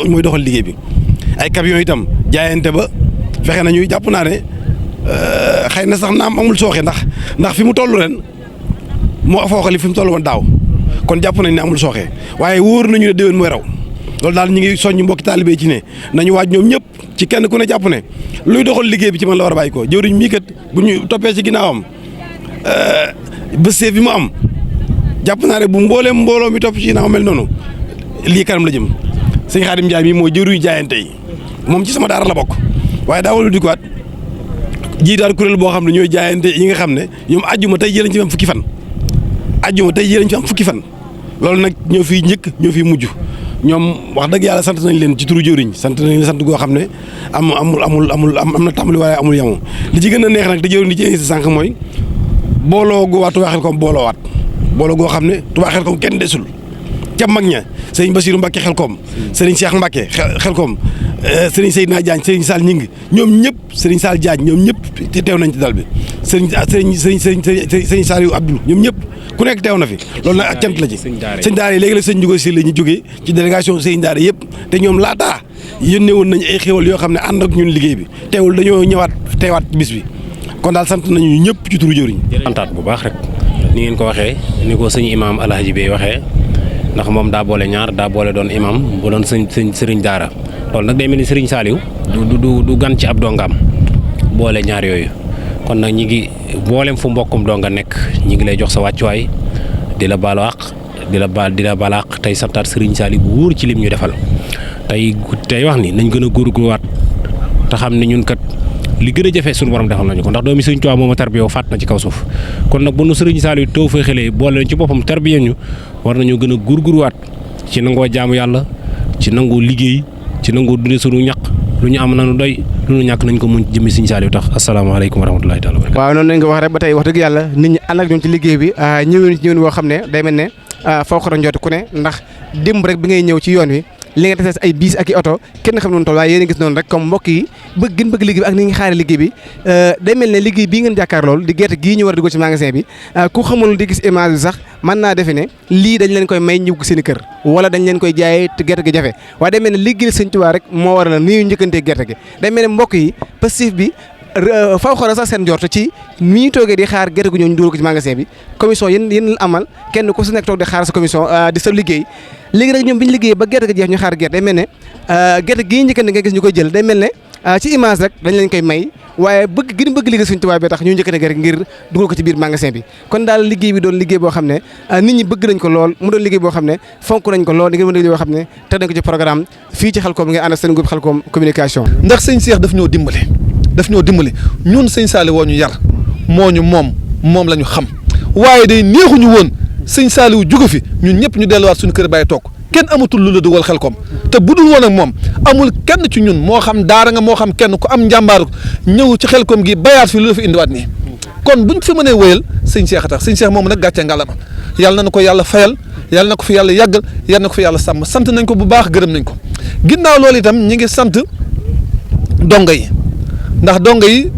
Speaker 5: mooy doxal liggéey bi ay camions itam jaayante ba fexe nañuy jàpp naa ne xëy na sax naam amul sooxe ndax fi mu toll ren moo fooxali fi mu toll woon daaw kon jàpp nañ ne amul sooxe waaye wóor nañu ne déwén mooy raw loolu daal ñu ngi soññ mbokki taalibe ci ne nañu waaj ñoom ñëpp ci kenn ku ne jàpp ne luy doxal liggéey bi ci man la war a bàyyi ko jëwriñ mii kat bu ñu toppee ci ginnaawam bësee bi mu am jàpp naa ne bu mbooloo mi topp ci ginnaaw mel noonu lii kanam la jëm sëñ Khadim Ndiaye mii mooy jëwriñu jaayante yi moom ci sama daara la bokk waaye daawul di ko at jiitaat kuréel boo xam ne ñooy jaayante yi nga xam ne ñoom ajjuma tey jii lañ ci am fukki fan loolu nag ñoo fiy njëkk ñoo fiy mujj ñoom wax dëgg yàlla sant nañ leen ci turu jëwriñ sant nañ leen sant goo xam ne am na tàmbali waaye amul yamu li ci gën a neex nag te jëwriñ di ci insisté sànq mooy booloo gu waa Touba Khelcom booloo goo xam ne Touba Khelcom kenn desul
Speaker 9: ca mag ña sëriñ Bassirou Mbacke Xelkom sëriñ Cheikh Mbacke Xelkom sëriñ Seydina Diagne sëriñ Sall Ñing ñoom ñëpp sëriñ Sall Diagne ñoom ñëpp teew nañ ci dal bi sëriñ Saliou Abdou ñoom ñëpp ku nekk teew na fi loolu nag ak cant la ci sëñ daara yi léegi la sëñ Ndiouga si la ñu jógee ci délégation sëñ daara yëpp te ñoom laataa yónnee woon nañ ay xéwal yoo xam ne ànd ak ñun liggéey bi teewul dañoo ñëwaat teewaat bis bi kon daal sant nañu ñëpp ci turu jëriñ
Speaker 8: santaat bu baax rek ni ngeen ko waxee ni ko sëñ imaam Alhaji Bey waxee ndax moom daa boole ñaar daa boole doon imam bu doon sëriñ daara loolu nag day mel ni sëriñ Saliou du gan ci ab dongaam boole ñaar yooyu kon nag ñi ngi boolem fu mbokkum donga nekk ñi ngi lay jox sa wàccuwaay di la baalu àq di la baal àq tey santaat sëriñ Saliou bu wóor ci lim ñu defal tey wax ni nañ gën a góorgóorluwaat te xam ne ñun kat li gën a jafe suñu borom defal nañu ko ndax doomi sëriñ Tuubaa moom a tarbiya faat na ci kaw suuf kon nag bu nu sëriñ Saliou taw fa xëlee boole leen ci boppam tarbiya ñu war nañoo gën a góorgóorluwaat ci nangoo jaamu yàlla ci nangoo liggéey ci nangoo dundee suñu ñaq lu ñu am nañu doy lu ñu ñàkk nañ ko muñ jëmmi sëriñ Saliou tax asalaamaaleykum wa rahmatulahi taala wa barakatu.
Speaker 10: waaw noonu lañ ko wax rek ba tey wax dëgg yàlla nit ñi ànd ak ñoom ci liggéey bi ñëwin woo xam ne day mel ne foo ko doon jot ku ne ndax démb rek bi ngay ñëw ci yoon wi li nga tase ay biis ak i oto kenn xam noonu toll waaye yéen a gis noonu rek comme mbokk yi bëgg liggéey bi ak ni ngi xaare liggéey bi day mel ne liggéey bii ngeen jàkkaar lool di gerte gii ñu war a dugg ci magasin bi ku xamul di gis image bi sax mën naa defe ne lii dañ leen koy may ñëw ko seen i kër wala dañ leen koy jaayee te gerte gi jafe waaye day mel ne liggéey Sëñ Tuubaa rek moo war a la nii njëkkantee gerte gi day mel ne mbokk yi passif bi faw xora sax seen njort ci mi ñu toogee di xaar gerte gu ñëw ñu dugal ko ci magasin bi commission yéen amal kenn ku si nekk toog di xaar sa commission di sa liggéey léegi nag ñoom bi ñu liggéey ba gerte gi jeex ñu xaar gerte day mel ne gerte gii njëkkante nga gis ñu koy jël day mel ne ci image rek dañ leen koy may waaye bëgg liggéey Sëñ Tuubaa bi tax ñu njëkkante rek ngir dugal ko ci biir magasin bi kon daal liggéey bi doon liggéey boo xam ne nit ñi bëgg nañ ko lool mu doon liggéey boo xam ne fonk nañ ko lool di ngeen mën a liggéey boo xam ne teg nañ ko ci programme fii ci Xelkom nga ànd ak seen groupe Xelkom communication.
Speaker 11: ndax sëñ Cheikh daf ñoo dimbale ñun sëñ Saliou woo ñu yar moo ñu moom la ñu xam waaye day neexuñu woon sëñ Saliou jóge fi ñun ñëpp ñu delluwaat suñu kër bàyyi toog kenn amatul lu la dugal Xelkom te bu dul woon ak moom amul kenn ci ñun moo xam daara nga moo xam kenn ku am njàmbaaru ñëw ci Xelkom gi bayaat fi lu la fi indiwaat nii kon buñ fi mënee wéyal sëñ Cheikh a tax sëñ Cheikh moom nag gàcce ngàllama yàlla na ko yàlla fayal yàlla na ko fi yàlla yàggal yàlla na ko fi yàlla sàmm sant nañ ko bu baax gërëm nañ ko ginnaaw loolu itam ñi ngi sant donga yi ndax donga yi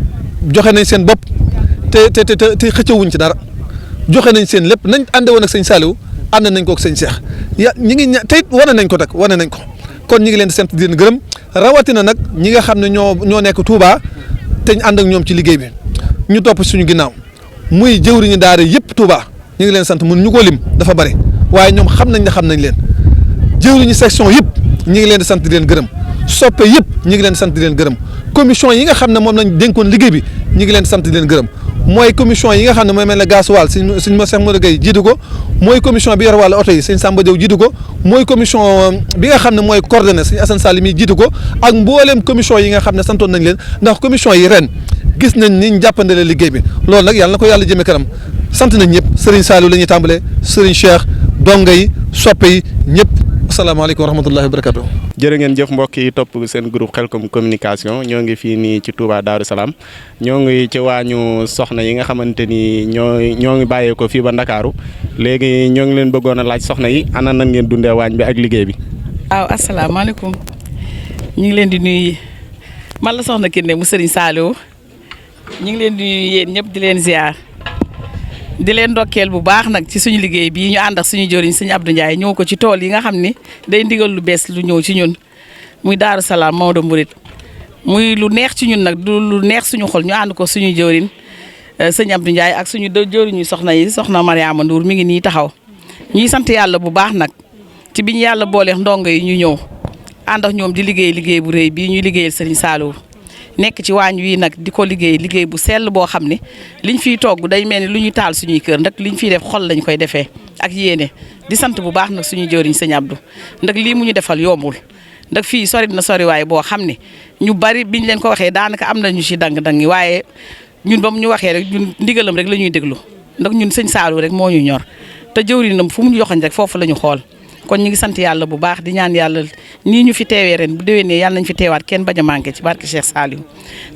Speaker 11: joxe nañ seen bopp te xëccewuñ ci dara joxe nañ seen lépp nañ ànde woon ak sëñ Saliou ànd nañ ko ak sëñ Cheikh ñi ngi te it wane nañ ko nag wane nañ ko kon ñi ngi leen di sant di leen gërëm rawatina nag ñi nga xam ne ñoo nekk Touba te ñu ànd ak ñoom ci liggéey bi ñu topp suñu ginnaaw muy jëwriñu daara yëpp Touba ñu ngi leen sant mun ñu ko lim dafa bari waaye ñoom xam nañ leen jëwriñu section yëpp ñi ngi leen di sant di leen gërëm soppe yëpp ñi ngi leen di sant di leen gërëm commission yi nga xam ne moom lañ dénkoon liggéey bi ñi ngi leen di sant di leen gërëm mooy commission yi nga xam ne mooy mel ne gasoil sëñ ma Cheikh Modou Gueye jiitu ko mooy commission bi yor wàllu oto yi sëñ Samba Diaw jiitu ko mooy commission bi nga xam ne mooy coordonné sëñ Assane Salim yi jiitu ko ak mbooleem commission yi nga xam ne santoon nañ leen ndax commission yi ren gis nañ ni ñu jàppandale liggéey bi loolu nag yàlla na ko yàlla jëmee kanam sant nañ ñëpp Serigne Saliou la ñuy tàmbalee Serigne Cheikh donga yi soppe yi ñëpp asalaamaaleykum wa rahmatullahi wa barakatuh.
Speaker 12: jërë ngeen jëf mbokk yi topp seen groupe Xelkom communication ñoo ngi fii nii ci Touba Darou Salaam ñoo ngi ci waañu soxna yi nga xamante ni ñoo ngi bàyyee ko fii ba Ndakaaru léegi ñoo ngi leen bëggoon a laaj soxna yi ana nan ngeen dundee waañ bi ak liggéey bi.
Speaker 13: waaw asalaamaaleykum ñu ngi leen di nuyu man la soxna Kiné mu Serigne Saliou ñu ngi leen di nuyu yéen ñëpp di leen ziar di leen ndokkeel bu baax nag ci suñu liggéey bii ñu ànd ak suñu jëriñ sëñ Abdou Ndiaye ñëw ko ci tool yi nga xam ni day ndigal lu bees lu ñëw ci ñun muy Darou Salaam Maodo Mouride muy lu neex ci ñun nag du lu neex suñu xol ñu ànd ko suñu jëriñ sëñ Abdou Ndiaye ak suñu jëriñu soxna yi soxna Mariama Ndour mi ngi nii taxaw ñuy sant yàlla bu baax nag ci bi ñu yàlla booleex ndongo yi ñu ñëw ànd ak ñoom di liggéey bu rëy bii ñuy liggéeyal Serigne Saliou nekk ci waañ wi nag di ko liggéey bu sell boo xam ne liñ fiy togg day mel ni lu ñuy taal suñuy kër ndax liñ fiy def xol lañ koy defee ak yéene di sant bu baax nag suñu jëriñ sëñ Abdou ndax lii mu ñu defal yombul ndax fii sori na soriwaay boo xam ne ñu bari biñ leen ko waxee daanaka am nañu ci dang-dang waaye ñun ba mu ñu waxee rek ñun ndigalam rek la ñuy déglu ndax ñun sëñ Saliou rek moo ñu ñor te jëwriñam fu mu ñu joxoñ rek foofu la ñu xool kon ñu ngi sant yàlla bu baax di ñaan yàlla nii ñu fi teewee ren bu déwénee yàlla nañ fi teewaat kenn bañ a manqué ci barke Cheikh Saliou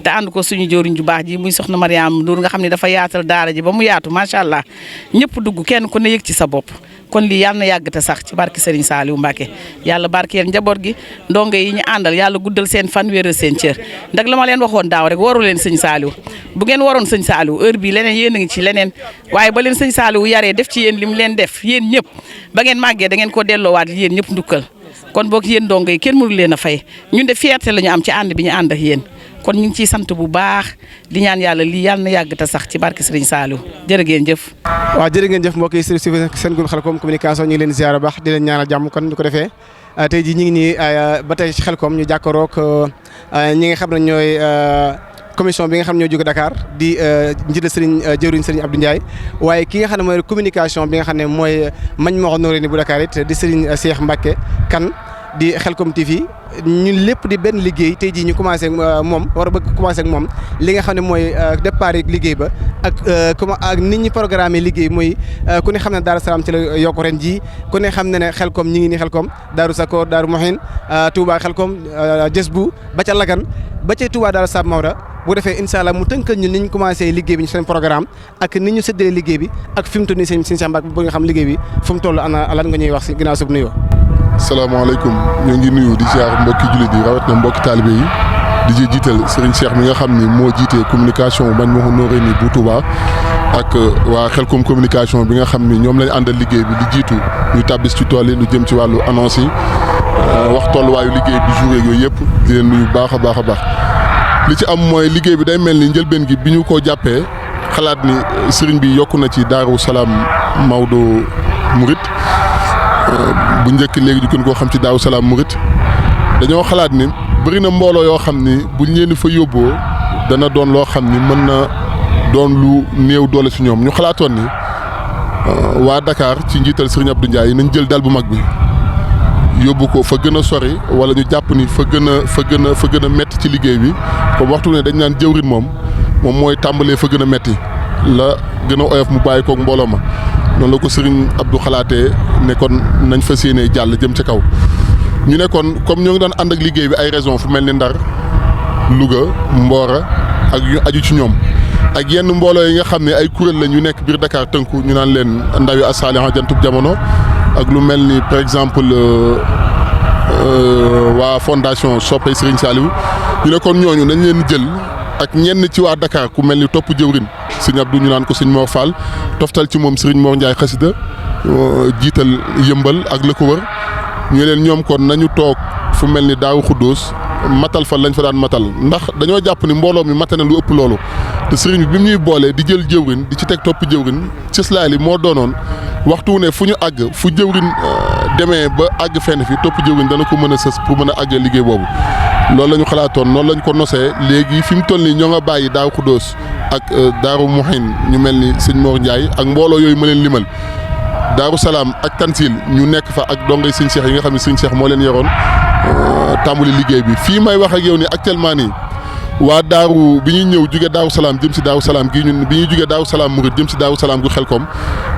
Speaker 13: te ànd ko suñu jëwriñ ju baax ji muy soxna Mariam Ndour nga xam ne dafa yaatal daara ji ba mu yaatu macha allah ñëpp dugg kenn ku ne yëg ci sa bopp kon lii yàlla na yàgg te sax ci barke Serigne Saliou Mbacké yàlla barkeel njaboot gi ndongo yi ñu àndal yàlla guddal seen fan wéeral seen cër ndax la ma leen waxoon daaw rek waru leen sëñ Saliou bu ngeen waroon sëñ Saliou heure bi leneen yéen a ngi ci leneen waaye ba leen sëñ Saliou yaree def ci yéen li mu leen def yéen ñëpp ba ngeen màggee da ngeen ko delloowaat yéen ñëpp ndukkal kon boog yéen ndongo yi kenn mënu leen a fay ñun de fierté la ñu am ci ànd bi ñu ànd ak yéen kon ñu ngi ciy sant bu baax di ñaan yàlla lii yàlla na yàgg te sax ci barke Serigne Saliou jërë ngeen jëf.
Speaker 10: waaw jërë ngeen jëf mbokk yi seen groupe Khelcom communication ñu ngi leen ziar baax di leen ñaanal jàmm kon ñu ko defee tey jii ñu ngi nii ba tey ci Khelcom ñu jàkkaaroog ñi nga xam ne ñooy commission bi nga xam ne ñoo jóge Dakar di njiital Serigne jëwriñ Serigne Abdou Ndiaye waaye ki nga xam ne mooy communication bi nga xam ne mooy Majmahun Nurayni bu Dakar it di Serigne Cheikh Mbacké Kane di Khelcom TV ñun lépp di benn liggéey tey jii ñu commencé ak moom war a bëgg commencé ak moom li nga xam ne mooy départ liggéey ba ak nit ñi programme liggéey mooy ku ne xam ne Daaru Salaam ci la yokk ren jii ku ne xam ne ne Khelcom ñi ngi nii Khelcom Daaru Sakor Daaru Mohin Touba Khelcom Jësbu ba ca Lagan ba ca Touba Daaru Sab Mawda bu defee incha allah mu tënkal ñun ni ñu commencé liggéey bi ñu seen programme ak ni ñu séddalee liggéey bi ak fi mu toll nii sëñ Cheikh Mbacké bu nga xam liggéey bi fu mu toll ana lan nga ñuy wax si ginnaaw sub nuyoo.
Speaker 14: salaamaaleykum ñoo ngi nuyu di ziar mbokki jullit yi rawat na mbokki taalibe yi di ci jiital Serigne Cheikh mi nga xam ni moo jiite communication Majmahun Nurayni bu Touba ak waa Khelcom communication bi nga xam ni ñoom lañ àndal liggéey bi di jiitu ñu tàbbis ci tool yi lu jëm ci wàllu annonce yi wax tolluwaayu liggéey bi jour yooyu yëpp di leen nuyu baax a baax a baax li ci am mooy liggéey bi day mel ni njëlbeen gi bi ñu ko jàppee xalaat ni Serigne bi yokku na ci Daaru Salaam Maodo Murit bu njëkk léegi ñu gën koo xam ci Daaru Salaam Murit dañoo xalaat ni bëri na mbooloo yoo xam ni buñ leen fa yóbboo dana doon loo xam ni mën na doon lu néew doole si ñoom ñu xalaatoon ni waa Dakar ci njiital Serigne Abdou Ndiaye nañ jël dal bu mag bi yóbbu ko fa gën a sori wala ñu jàpp ni fa gën a métti ci liggéey bi comme waxtu ne dañ naan jëwrin moom mooy tàmbalee fa gën a métti la gën a oyof mu bàyyi koog mbooloo ma noonu la ko Serigne Abdou xalaatee ne kon nañ fas yéenee jàll jëm ca kaw ñu ne kon comme ñoo ngi doon ànd ak liggéey bi ay région fu mel ni Ndar Louga Mbora ak yu aju ci ñoom ak yenn mbooloo yi nga xam ne ay kuréel la ñu nekk biir Dakar tënku ñu naan leen ndawi As-Saliha jantub jamono ak lu mel ni par exemple waa fondation Soppey Serigne Saliou ñu ne kon ñooñu nañ leen jël ak ñenn ci waa Dakar ku mel ni topp jëwrin Serigne Abdou ñu naan ko Serigne Mor Fall toftal ci moom Serigne Mor Ndiaye xasida jiital yëmbal ak la ko wër ñu leen ñoom kon nañu toog fu mel ni Daaru Xuddoos matal fa lañ fa daan matal ndax dañoo jàpp ni mbooloo mi mate na lu ëpp loolu te Serigne bi mu ñuy boolee di jël jëwrin di ci teg topp jëwrin cëslaay li moo doonoon waxtu ne fu ñu àgg fu jëwrin demee ba àgg fenn fi topp jëwrin dana ko mën a sës pour mën a àggee liggéey boobu loolu la ñu xalaatoon noonu lañ ko nosee léegi fi mu toll nii ñoo nga bàyyi Daaru Xuddoos ak Daaru Mohin ñu mel ni sëñ Mor Ndiaye ak mbooloo yooyu ma leen limal Daaru Salaam ak Tansil ñu nekk fa ak dongay sëñ Cheikh yi nga xam ne sëñ Cheikh moo leen yoroon tàmbali liggéey bi fii may wax ak yow ni actuellement nii waa daaru bi ñuy ñëw jóge Daaru Salaam jëm si Daaru Salaam gii ñun bi ñuy jóge Daaru Salaam Murid jëm si Daaru Salaam gu Khelcom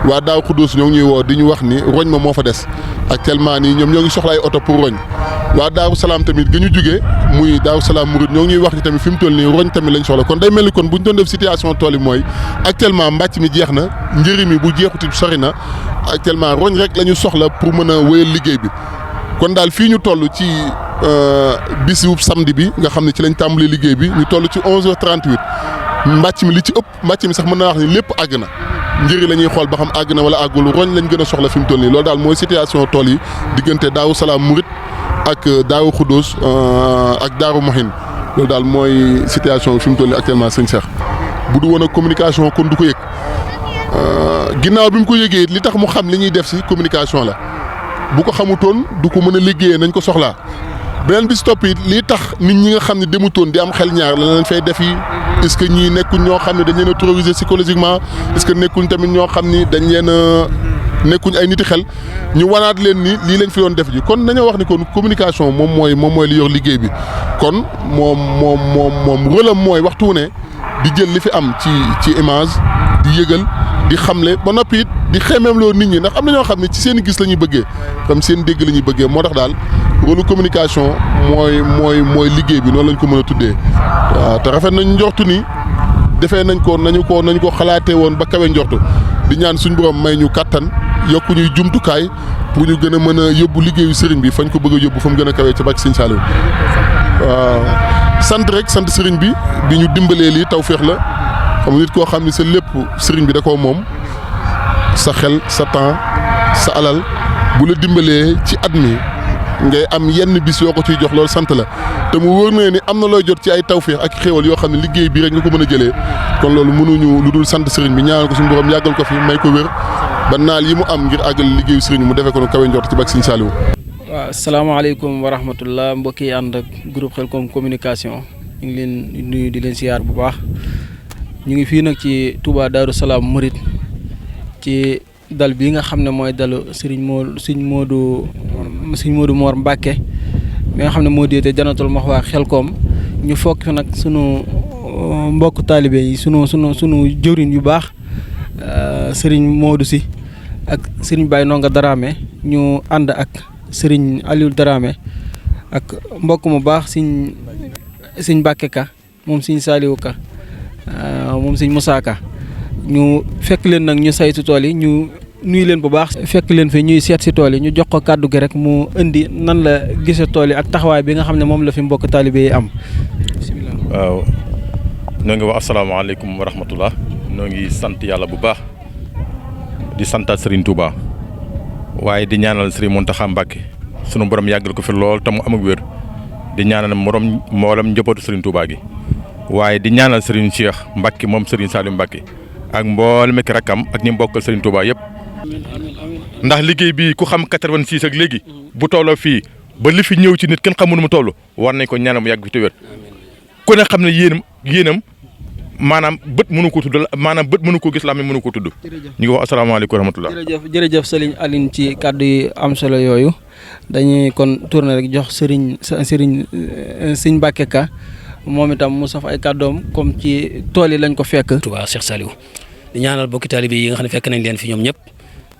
Speaker 14: waa Daaru Xuddoos ñoo ngi ñuy woo di ñu wax ni roñ ma moo fa des actuellement nii ñoom ñoo ngi soxla ay oto pour roñ waa Daaru Salaam tamit gi ñu jóge muy Daaru Salaam Murid ñoo ngi ñuy wax ni tamit fi mu toll nii roñ tamit lañ soxla kon day mel ni kon bu ñu doon def situation tool yi mooy actuellement mbàcc mi jeex na njëriñ mi bu jeexuti sori na actuellement roñ rek la ñu soxla pour mën a wéyal liggéey bi kon daal fii ñu toll ci bisu samedi bi nga xam ne ci lañ tàmbali liggéey bi ñu toll ci 11h38 mbàcc mi li ci ëpp mbàcc mi sax mën naa wax ni lépp àgg na njëri la ñuy xool ba xam àgg na wala àggul roñ lañ gën a soxla fi mu toll nii loolu daal mooy situation tool yi diggante Daaru Salaam Murid ak Daaru Xuddoos ak Daaru Mohin loolu daal mooy situation bi fi mu toll nii actuellement sëñ Cheikh bu du woon ak communication kon du ko yëg ginnaaw bi mu ko yëgee li tax mu xam li ñuy def si communication la bu ko xamutoon du ko mën a liggéeyee nañ ko soxlaa beneen bi si topp it lii tax nit ñi nga xam ne demutoon di am xel ñaar la leen fay def yi est-ce que ñii nekkuñ ñoo xam ne dañ leen a terroriser psychologiquement est-ce que nekkuñ tamit ñoo xam ni dañ leen a nekkuñ ay niti xel ñu wanaat leen ni lii lañ fi doon def ji kon dañoo wax ni kon communication moom mooy li yor liggéey bi kon moom rôle am mooy waxtu ne di jël li fi am ci image di yëgal di xamle ba noppi it di xemeem loo nit ñi ndax am na ñoo xam ne ci seen gis la ñuy bëggee comme seen dégg la ñuy bëggee moo tax daal rôle communication mooy liggéey bi noonu lañ ko mën a tuddee waaw te rafet nañ njortu ni defee nañ ko xalaatee woon ba kawe njortu di ñaan suñ borom may ñu kàttan yokku ñuy jumtukaay pour ñu gën a mën a yóbbu liggéeyu sëriñ bi fañ ko bëgg a yóbbu fa mu gën a kawee ci bàcc Sëriñ Saliou waaw sant sëriñ bi ñu dimbalee lii tawféex la xam nit koo xam ni sa lépp sëriñ bi da koo moom sa xel sa temps sa alal bu la dimbalee ci at mi ngay am yenn bis yoo ko ciy jox loolu sant la te mu wóor na ni am na looy jot ci ay tawféex ak xéewal yoo xam ne liggéey bii rek nga ko mën a jëlee kon loolu mënuñu lu dul sant sëriñ bi ñaanal ko suñu borom yàggal ko fi may ko wér ba naal yi mu am ngir àggal liggéeyu sëriñ mu defee ko nu kawe njort ci bàcc Sëriñ Saliou.
Speaker 4: waaw salaamaaleykum wa rahmatullah mbokk yi ànd ak groupe Khelcom communication ñu ngi leen nuyu di leen siyaar bu baax ñu ngi fii nag ci Touba Darou Salam Mouride ci dal bii nga xam ne mooy dalu sëriñ Modou Mor Mbacke mi nga xam ne moo déete Jannatul Mahwa Khelcom ñu fokk fi nag sunu mbokk taalibe yi sunu jëwriñ yu baax sëriñ Modou si ak sëriñ Baye Ndonga Dramé ñu ànd ak sëriñ Aliou Dramé ak mbokk mu baax sëriñ Mbacke Ka moom sëriñ Saliou Ka moom sëriñ Moussa Ka ñu fekk leen nag ñu saytu tool yi ñu nuyu leen bu baax fekk leen fi ñuy seet si tool yi ñu jox ko kàddu gi rek mu indi nan la gise tool yi ak taxawaay bi nga xam ne moom la fi mbokk taalibe yi am bisimilah.
Speaker 15: waaw ñoo ngi wax asalaamaaleykum wa rahmatullah ñoo ngi sant yàlla bu baax di santaat Serigne Touba waaye di ñaanal Serigne Mountakha Mbacké sunu borom yàggal ko fi lool te mu am ak wér di ñaanal mboolem njabootu Serigne Touba gi waaye di ñaanal Serigne Cheikh Mbacké moom Serigne Saliou Mbacké ak mboolem ak rakkam ak ñi mbokkal Serigne Touba yëpp ndax liggéey bi ku xam 86 ak léegi bu tolloo fii ba li fi ñëw ci nit kenn xamul mu toll war nañ ko ñaanal mu yàgg fi te wér ku ne xam ne yéenam maanaam bët mënu ko tudd maanaam bët mënu ko gis làmmiñ mënu ko tudd. ñu ngi wax asalaamaaleykum wa rahmatulah.
Speaker 4: jërëjëf Serigne Aline ci kàddu yi am solo yooyu dañuy kon tourné rek jox Serigne Mbacke Ka moom itam mu saf ay kàddoom comme ci tool yi lañ ko fekk.
Speaker 16: Touba Cheikh Saliou di ñaanal bokki taalibe yi nga xam ne fekk nañ leen fi ñoom ñëpp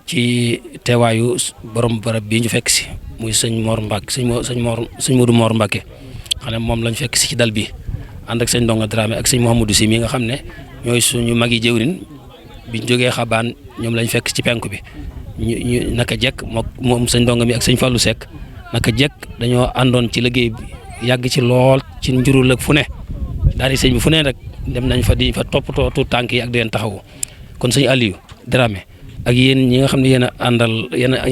Speaker 16: ci teewaayu borom barab bii ñu fekk si muy sëñ Mor Mbacke sëñ Modou Mor Mbacke xam ne moom lañ fekk si ci dal bi ànd ak sëñ Ndonga Dramé ak sëñ Mouhamadou Si mi nga xam ne ñooy suñu mag yi jëwrin biñ jógee xabaan ñoom lañ fekk ci penku bi ñu naka jekk moom sëñ Ndonga mi ak sëñ Fallou Seck naka jekk dañoo àndoon ci liggéey bi yàgg ci lool ci njurul ak fu ne daal di sëñ bi fu ne rek dem nañ fa di fa toppatoo tuut tànk yi ak di leen taxawu kon sëñ Aliou Dramé ak yéen ñi nga xam ne yéen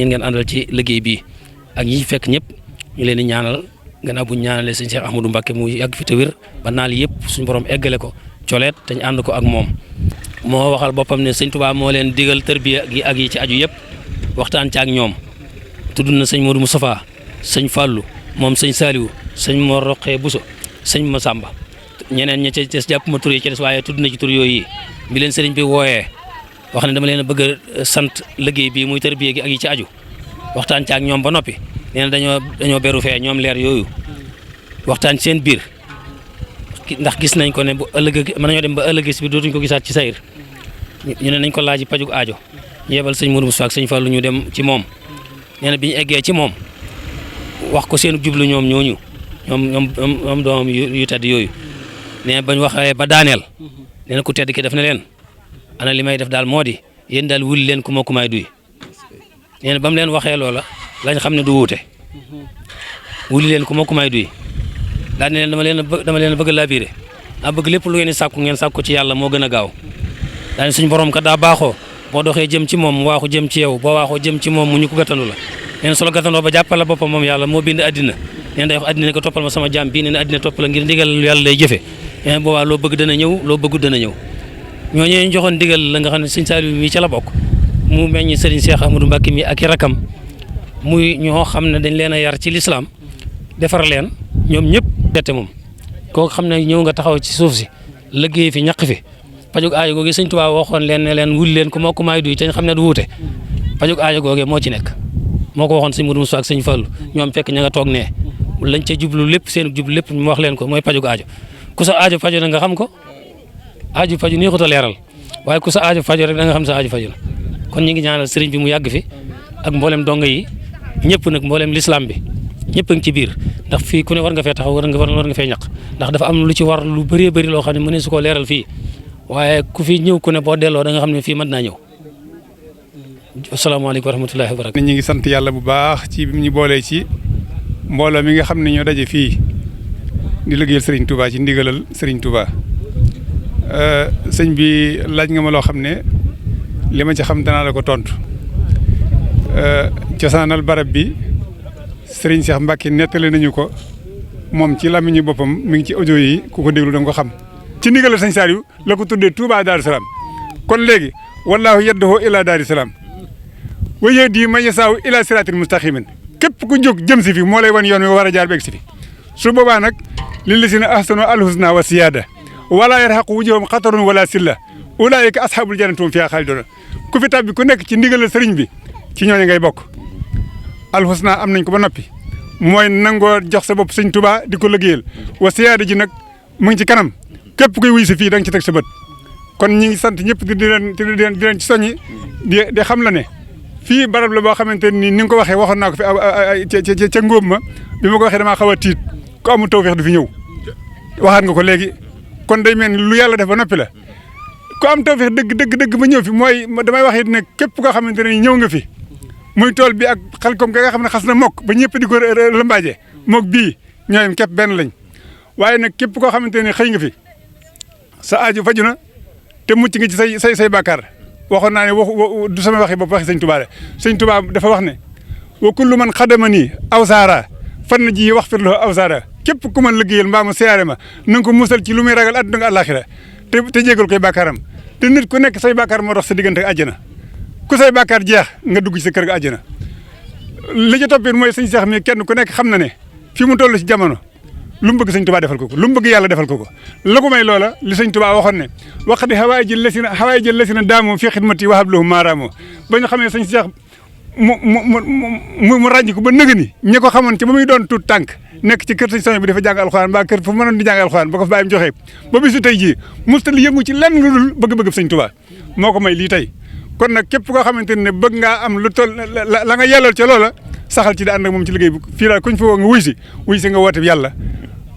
Speaker 16: ngeen àndal ci liggéey bii ak ñi fekk ñëpp ñu leen di ñaanal gannaaw bu ñu ñaanalee sëñ Cheikh Ahmadou Mbacké mu yàgg fi te wér ba naal yëpp suñu borom eggale ko coleet te ñu ànd ko ak moom moo waxal boppam ne sëñ Touba moo leen digal tërbiya gi ak yi ci aju yëpp waxtaan ci ak ñoom tudd na sëñ Modou Moustapha sëñ Fallou moom sëñ Saliou sëñ Mor Roqee Bousso sëñ Massamba ñeneen ña ca des jàpp ma tur yi ci des waaye tudd na ci tur yooyu bi leen sëriñ bi wooyee wax ne dama leen a bëgg a sant liggéey bi muy tërbiya gi ak yi ci aju waxtaan ci ak ñoom ba noppi nee na dañoo beru fee ñoom leer yooyu waxtaan ci seen biir ndax gis nañ ko ne bu ëllëg mën nañoo dem ba ëllëg si bi dootuñ ko gisaat ci sayir ñu ne nañ ko laaj pajug aajo ñu yebal sëñ Modou Moussa ak sëñ Fallou ñu dem ci moom nee na bi ñu eggee ci moom wax ko seen jublu ñoom ñooñu ñoom doomam yu tedd yooyu nee bañ waxee ba daaneel nee na ku tedd ki def na leen ana li may def daal moo di yéen daal wuli leen ku ma may duy nee na ba mu leen waxee loola lañ xam ne du wuute wuli leen ku ma may duy daal ne leen dama leen bëgg laa biire a bëgg lépp lu ngeen di sàkku ngeen sàkku ci yàlla moo gën a gaaw daal suñu borom kat daa baaxoo boo doxee jëm ci moom mu waaxu jëm ci yow boo waaxoo jëm ci moom mu ñu ko gàttandu la nee na solo gàttandoo ba jàppal la boppam moom yàlla moo bind addina nee na day wax addina ne ko toppal ma sama jaam bii nee na addina topp la ngir ndigal yàlla lay jëfe nee na boobaa loo bëgg dana ñëw loo bëggut dana ñëw ñooñu ñu joxoon ndigal la nga xam ne sëñ Saliou mi ca la bokk mu meññ Serigne Cheikh Ahmadou Mbacké mi ak i rakam muy ñoo xam ne dañ leen a yar ci lislaam defar leen ñoom ñëpp tette moom kooku xam ne ñëw nga taxaw ci suuf si liggéey fi ñaq fi pajug aajo googu sëñ Tuubaa waxoon leen ne leen wul leen ku ma may duy te xam ne du wuute pajug aajo googu moo ci nekk moo ko waxoon sëñ Modou Moussa ak sëñ Fallou ñoom fekk ña nga toog ne lañ ca jublu lépp seen jublu lépp mu wax leen ko mooy pajug aajo ku sa aajo faju na nga xam ko aajo faju nii ko ta leeral waaye ku sa aajo faju rek da nga xam sa aajo faju na kon ñu ngi ñaanal sëriñ bi mu yàgg fi ak mboolem donga yi ñëpp nag mboolem l'islam bi ñëpp a ngi ci biir ndax fii ku ne war nga fee taxaw war nga fee ñaq ndax dafa am lu ci war lu bëree bëri loo xam ne mënee su koo leeral fii waaye ku fi ñëw ku ne boo delloo da nga xam ne fii mën naa ñëw. asalaamaaleykum wa rahmatullahi wa barakatuh.
Speaker 17: ñu ngi sant yàlla bu baax ci bi ñu boolee ci mbooloo mi nga xam ne ñoo daje fii di liggéeyal Serigne Touba ci ndigalal Serigne Touba sëñ bi laaj nga ma loo xam ne li ma ci xam danaa la ko tontu cosaanal barab bi Serigne Cheikh Mbacke nettali nañu ko moom ci làmmiñu boppam mi ngi ci audio yi ku ko déglu da nga ko xam. ci ndigalal sëñ Saliou la ko tuddee Touba Darou Salaam kon léegi wallaahu yadduhu ila Darou Salaam wa yahdi man yasaaw ila siraatin mustaqimin képp ku jóg jëm si fi moo lay wan yoon wi war a jaar beeg si fi su boobaa nag lillazina ahsanu alhusna wa siyaada wala yarhaqu wujuhum xatarun wala silla ulaayika ashabul jannati hum fiha xaalidun ku fi tabbi ku nekk ci ndigalal sëriñ bi ci ñooñu ngay bokk. alhusna am nañ ko ba noppi mooy nangoo jox sa bopp sëñ Tuubaa di ko liggéeyal wa siyaada ji nag mu ngi ci kanam képp kuy wuy si fii da nga ci teg sa bët kon ñi ngi sant ñëpp di leen ci soññi di xam la ne. fii barab la boo xamante ni nga ko waxee waxoon naa ko fi ca ngóob ma bi ma ko waxee damaa xaw a tiit ku amul tawfeex du fi ñëw waxaat nga ko léegi kon day mel ni lu yàlla def ba noppi la ku am tawfeex dëgg ba ñëw fi mooy damay wax it ne képp koo xamante ne ñëw nga fi muy tool bi ak Xelcom nga xam ne xas na mokk ba ñëpp di ko lëmbaaje mook bii ñooyam képp benn lañ waaye nag képp koo xamante ne xëy nga fi sa aaju faju na te mucc nga ci say bàkkaar waxoon naa ne du sama waxi bopp waxi sëñ Touba la sëñ Touba dafa wax ne wa kullu man xadama nii awsaara fan na ji wax firloo awsaara képp ku man liggéeyal mbaa mu siyaare ma na nga ko musal ci lu muy ragal àdduna nga àllaaxira te jégal koy bàkkaaram te nit ku nekk say bàkkaar moo dox sa diggante ak àjjana ku say bàkkaar jeex nga dugg ci sa kër ga àjjana li ci toppit mooy sëñ Cheikh mi kenn ku nekk xam na ne fi mu toll ci jamono lu mu bëgg sëñ Touba defal ko ko lu mu bëgg yàlla defal ko ko la ko may loola li sëñ Touba waxoon ne waqti xawaay jël lesina daamoo fii xidmati wahab lahum maaraamoo ba ñu xamee sëñ Cheikh mu ràññi ko ba nëgë ni ñi ko xamoon ci ba muy doon tuut tànk nekk ci kër sëñ Soñ bi dafa jàng alxuraan mbaa kër fu mënoon di jàng alxuraan ba ko bàyyim joxee ba bisu tey jii mustal yëngu ci lenn lu dul bëgg-bëgg sëñ Touba moo ko may lii tey kon nag képp koo xamante ne bëgg ngaa am lu toll la nga yellal ca loola saxal ci di ànd ak moom ci liggéey bi fii daal kuñ fa woo nga wuy si nga woote yàlla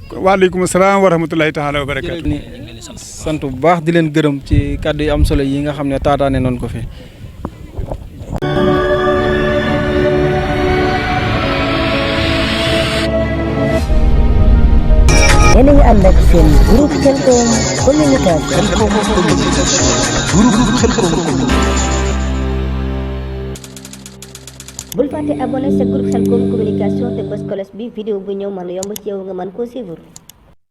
Speaker 17: waaleykum salaam wa rahmatulahi taala wa barakaatu.
Speaker 4: sant bu baax di leen gërëm ci kàddu yi am solo yi nga xam ne taataane noonu ko fi.
Speaker 18: yéen a ngi ànd ak seen groupe Khelcom communication. bul fàtte abonné sa groupe Khelcom communication te bës cloche bi vidéo bu ñëw mën a yomb ci yow nga mën koo suivre.